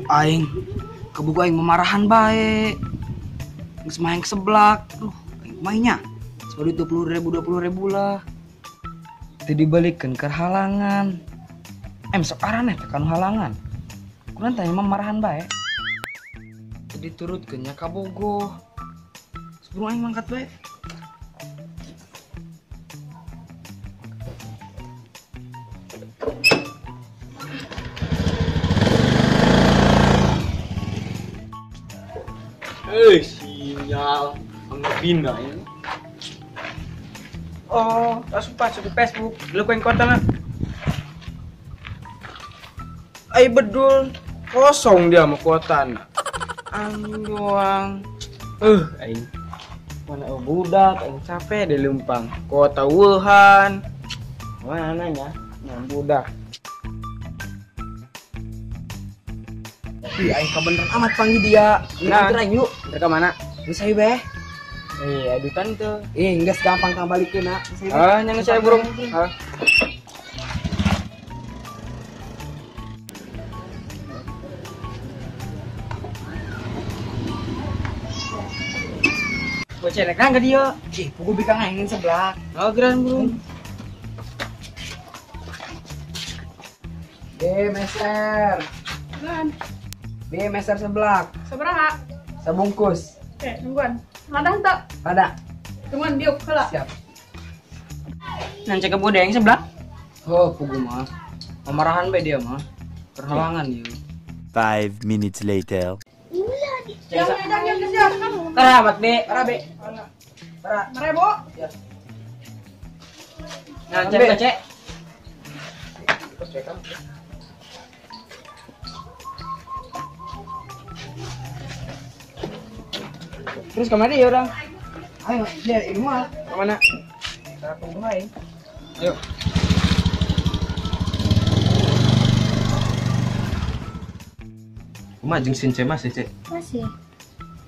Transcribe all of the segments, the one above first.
Aing kebuku aing memarahan bae. Geus main seblak. Duh, aing mainnya. Sebab duit 20.000 lah. Teu dibalikeun keur halangan. Sok araneh teh kanu halangan. Kurang tanya mah marahan bae. Teu diturutkeun nya kabogoh. Sebelum aing mangkat bae. Sinyal ngebina ya. Oh, langsung masuk di Facebook. Lu yang kota lah. Ai bedul kosong dia mau kuotan. Angin doang. Aing. Mana budak aing capek deh lempang. Kota Wuhan. Mana nya? Yang budak. Ih, aing kebeneran amat panggil dia. Nah, aing yuk. Ntar ke mana? Geus ayo beh. Iya, dutan tuh. Ih, geus gampang kang balikeun na. Ah, nya geus aya burung. Ah. Bocah rek nang ka dieu. Ih, pugu bikang aing seblak. Oh, geran burung. B meser. Geran. B meser seblak. Sabaraha? Sabungkus. Oke, nungguan. Lada henteu? Lada. Tungguan diuk heula. Siap. Nan cek bude yang seblak. Oh, pugu mah. Pemarahan bae dia mah. Perhalangan ieu. 5 minutes later. Kerabat be, Kara be. Kara. Merebo. Ya. Nah, cek cek. Terus kemana ya orang? Ayo, dia di rumah. Kemana? Kita tunggu aing. Ayo. Kumaha jeung Since masih, Cek? Masih.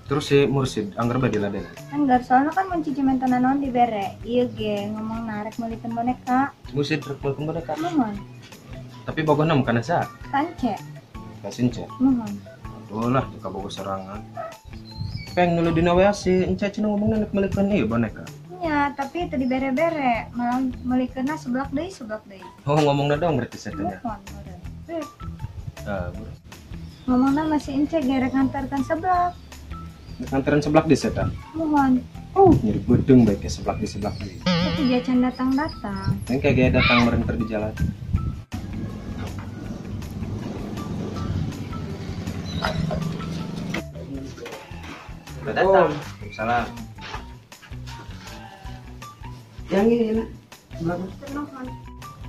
Terus si Mursid anggar bae diladenan. Anggar soalnya kan mun cici menta naon dibere. Ieu ge ngomong narek meulikeun boneka. Mursid rek meulikeun boneka. Nuhun. Tapi bogohna mah kana saha? Kance. Ka Since. Nuhun. Aduh lah, ka bogoh sorangan. Peng nulu dina WA si Ence cenah ngomongna rek meulikeun ieu boneka. Nya, tapi teu dibere-bere, malah meulikeunna seblak deui, seblak deui. Oh, ngomongna dong berarti satenya. Nuhun, meureun. Ah, bro. Ngomongna masih Ence ge rek ngantarkeun seblak. Nganteran seblak di setan. Mohon. Oh, nyeri bedeng baik ya seblak di seblak di. Tapi dia can datang-datang. Yang kayak gaya datang merenter di jalan. Udah datang. Salam. Yang ini nak. Seblak. Nuhun.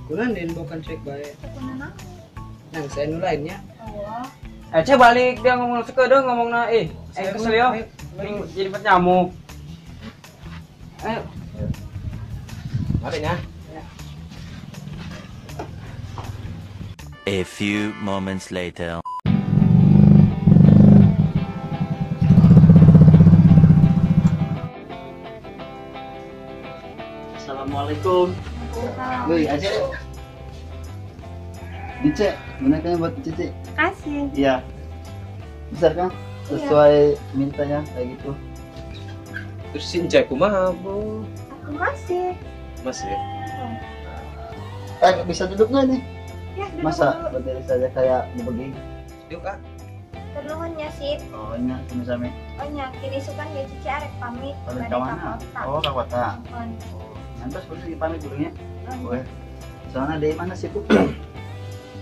Kunan den bukan cek bae. Kunan. Nang saya nu lainnya. Oh. Cek balik dia ngomong sekedeng ngomongna kesel yo. Jadi pat nyamuk. Ayo. Mari nya. A few moments later. Assalamualaikum. Woi, Aceh. Dice, bonekanya buat Cici. Kasih. Iya. Besar kan? Sesuai mintanya kayak gitu. Terus Since kumaha, Bu? Aku masih. Masih. Bisa duduk nggak nih? Ya, duduk. Masa berdiri saja kayak begini? Yuk, Kak. Ternuhun nya sip. Oh, nya sami-sami. Oh, nya kini sukan ya Cici arek pamit balik ke mana? Oh, ke kota. Oh. Nanti boleh pamit dulu nya. Boleh. Soalnya dari mana sih, Bu?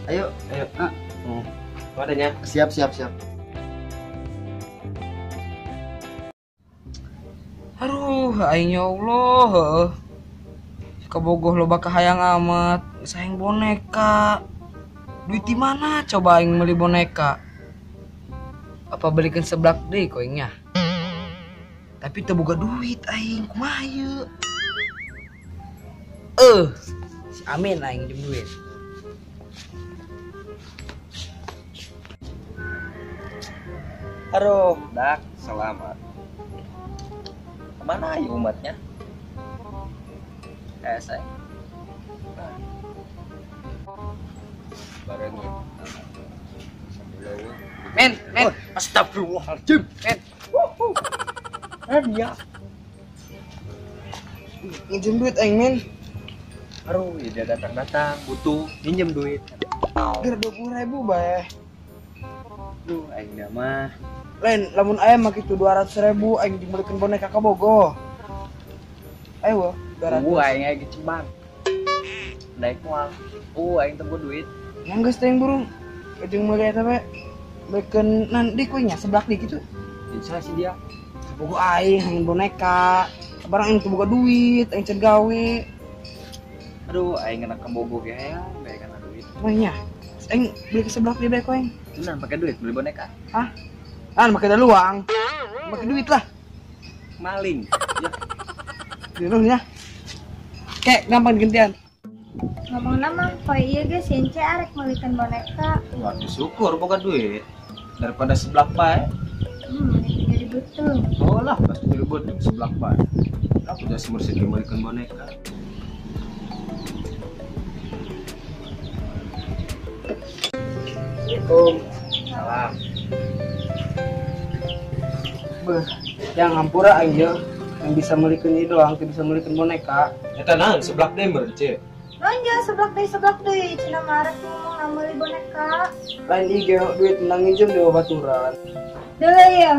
Ayo, ayo. Ah. Wadahnya. Siap, siap, siap. Aduh, aing ya Allah. Kabogoh loba kahayang amat, sayang boneka. Duit di mana coba aing beli boneka? Apa belikan seblak deui koingnya? Tapi teu boga duit aing, kumaha ieu? Si Amin aing jeung duit. Aduh, dak, selamat. Kemana ayo umatnya? Saya. Barengin. Men, men. Astagfirullahaladzim. Men. Ya. Nginjem duit aing, men. Aduh, ya dia datang-datang butuh minjem duit. Ger 20.000 bae. Duh, aing dah mah. Lain lamun aya mah kitu 200.000 aing dibelikeun boneka ka Bogo. Ayo, 200. Aing aya gecebang. Daek moal. Aing teu duit. Yang geus teh burung. Jeung meuli eta bae. Belikeun nan di kuy nya seblak di kitu. Bisa sih dia. Bogo aing hayang boneka. Barang aing teu boga duit, aing can gawe. Aduh, aing kena ke Bogo ge hayang, bae kana duit. Mah nya. Aing beli ke seblak di bae ku aing. Bener pakai duit beli boneka. Hah? Ah, pakai daluang. Pakai duit lah. Maling. Ya. Dulu ya. Kek gampang gantian. Ngomong nama, poe ieu ge si Ence arek meulikeun boneka. Waduh, syukur boga duit. Daripada seblak bae. Jadi betul. Oh lah, pasti jadi betul seblak bae. Aku udah si Mursid meulikeun boneka. Assalamualaikum. Salam. Beuh, yang ngampura aing ye, yang bisa melikeun ieu doang, teu bisa melikeun boneka. Eta naon seblak deui meureun, Cek? Nonjo seblak deui, cenah mah arek ngomong meuli boneka. Lain ieu ge duit menang nginjem di babaturan. Deuleu ya.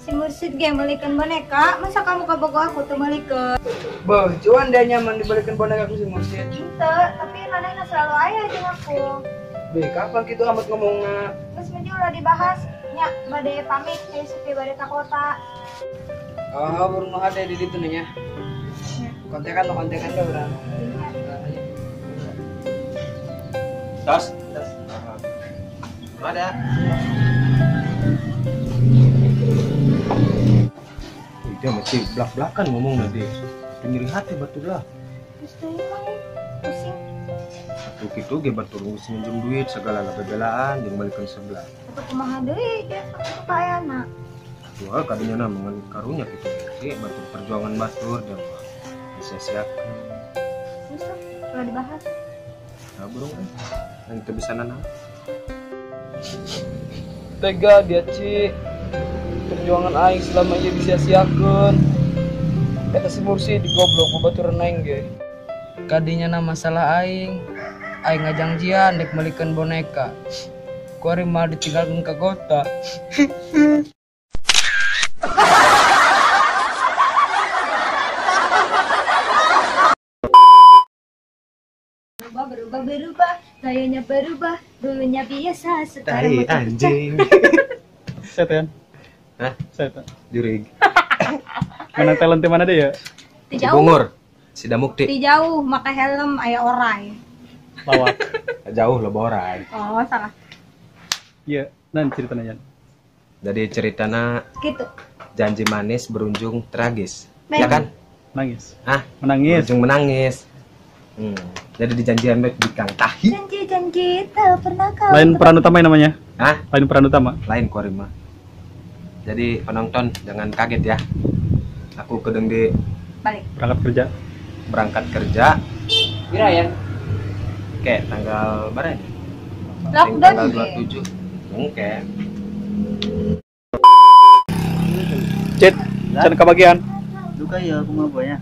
Si Mursid ge meulikeun boneka, masa kamu ka Bogo aku teu meulikeun? Beuh, cuan dia nyaman dibelikeun boneka ku si Mursid. Henteu, tapi manehna selalu aya jeung aku. Beuh, kapan kitu amat ngomongna? Geus maju ulah dibahas. Nya, bade pamit teh supi bade ka kota. Oh, baru nu hade di ditu nya. Kontekan lo kontekan dah urang. Tas, tas. Ada. Dia masih belak-belakan ngomong nanti. Nyeri hati batur lah. Terus tuh emang pusing. Atuh kitu ge batur geus nginjem duit segala bebelaan jeung balikeun sebelah. Atuh kumaha deui ge atuh kaayana. Atuh kadinya na mengan karunya kitu ge batur perjuangan batur dan disia-siakeun. Terus ulah dibahas. Nah, burung kan. Yang teu bisa nanaon. Tega dia, Ci. Perjuangan aing selama ieu disia-siakeun. Eta si Mursid digoblok ku baturan aing ge. Kadinya na masalah aing. Aing ngajangjian dek melikeun boneka. Ku ari mah ditinggalkeun ka kota. Berubah, berubah, gayanya berubah, dulunya biasa, sekarang tai anjing. Setan. Hah? Setan. Jurig. Mana talent mana deh ya? Cibungur. Sidamukti. Ti jauh, make helm aya orai. Lawak. Jauh lo borai. Oh, salah. Iya, nan ceritanya. Jadi ceritana gitu. Janji manis berujung tragis. Ya kan? Nangis. Hah? Menangis. Berujung menangis. Jadi dijanjian baik di Kang Tahi. Janji-janji tak pernah kau. Lain peran utama yang namanya? Hah? Lain peran utama. Lain Korima. Jadi penonton jangan kaget ya. Aku kedeng di balik. Berangkat kerja. Berangkat kerja. Kira ya. Kayak tanggal berapa? Lockdown tanggal 27. Oke. Cit, can kebagian. Duka ya aku mah banyak.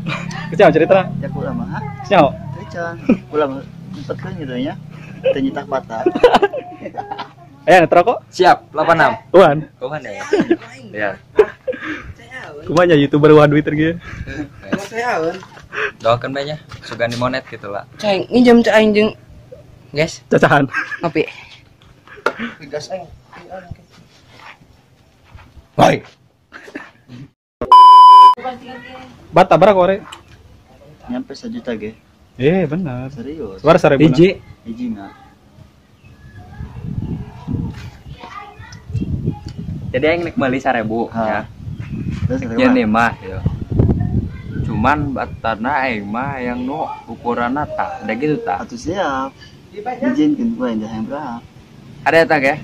Kecil cerita. Ya aku lama, ha? Kecil. Kecil. Aku lama sempetkeun gitu nya. Teu nyetak bata. Ayo ngetrok kok. Siap, 86. Tuhan. Tuhan ya. Ya. Kumanya YouTuber wah duit ge. Doakeun bae nya, sugan di monet gitu lah. Cai, nginjem cai aing jeung guys. Cacahan. Ngopi. Gas aing. Baik. Bata berapa kore? Nyampe 1 juta ge. Benar. Serius. Suara 1000. Hiji. Hiji enggak. Jadi aing nek meuli 1000 ya. Terus Ya nih mah ya. Cuman batana aing mah yang nu ukuranna tah, ada gitu tah. Atuh siap. Izinkeun gua yang berapa? Ada tah ge?